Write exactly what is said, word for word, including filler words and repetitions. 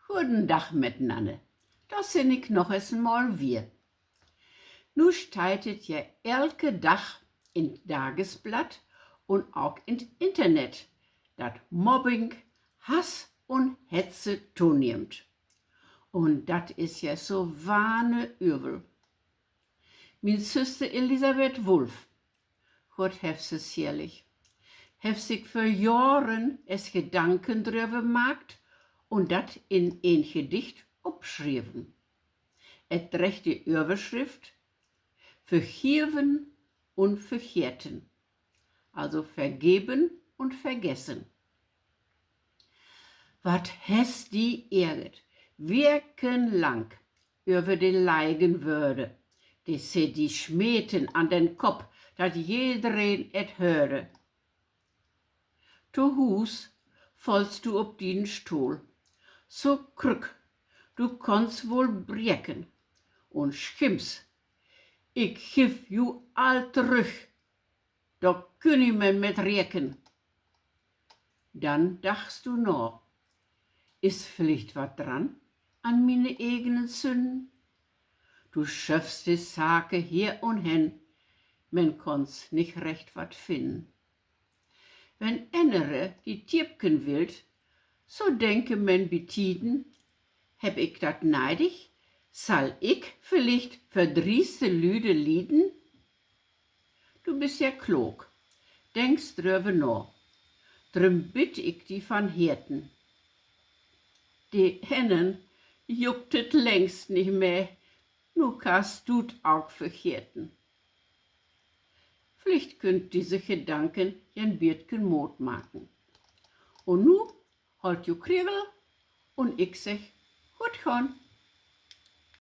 Goden Dag mitnanner. Dor sin ik noch es en Mal wier. Nu steiht et ja elke Dag in't Dagesblatt un ok in't Internet, dat Mobbing, Hass un Hetze tonehmt. Un dat is ja so wanne üwel. Mien Süster Elisabeth Wulf, Gott heff se selig, heff sik vör Johren es Gedanken dröver maakt un dat in een Gedicht opschreven. Et dreggt de Överschrift Vergeven un Vergeten, also vergeben und vergessen. Wat hest di ärgert, wekenlang, över de leigen Wörde, de se di smeten an den Kopp, dat jedereen et höörde. To Huus fallst du op dienen Stohl, so krück, du kannst woll breken, un schimpst: Ik giff ju all trüch, dor künn i men mit reken. Dann dachst du na: Is villicht wat dran an miene egenen Sünnen? Du schöffst de Sake her un hen, men kannst nich recht wat finnen. Wenn ännere di tiepken willt, so denke men bi Tieden: Hebb ik dat neidig? Sall ik villicht verdrieste Lüde lieden? Du büst ja klook, denkst dröver na, drüm bidd ik di van Herten: De ännern juckt et längst nich mehr, nu kannst du't ok vergeten. Villicht künnt disse Gedanken en bietken Moot maken. Un nu, hollt ju kregel, un ik segg: Goot gahn.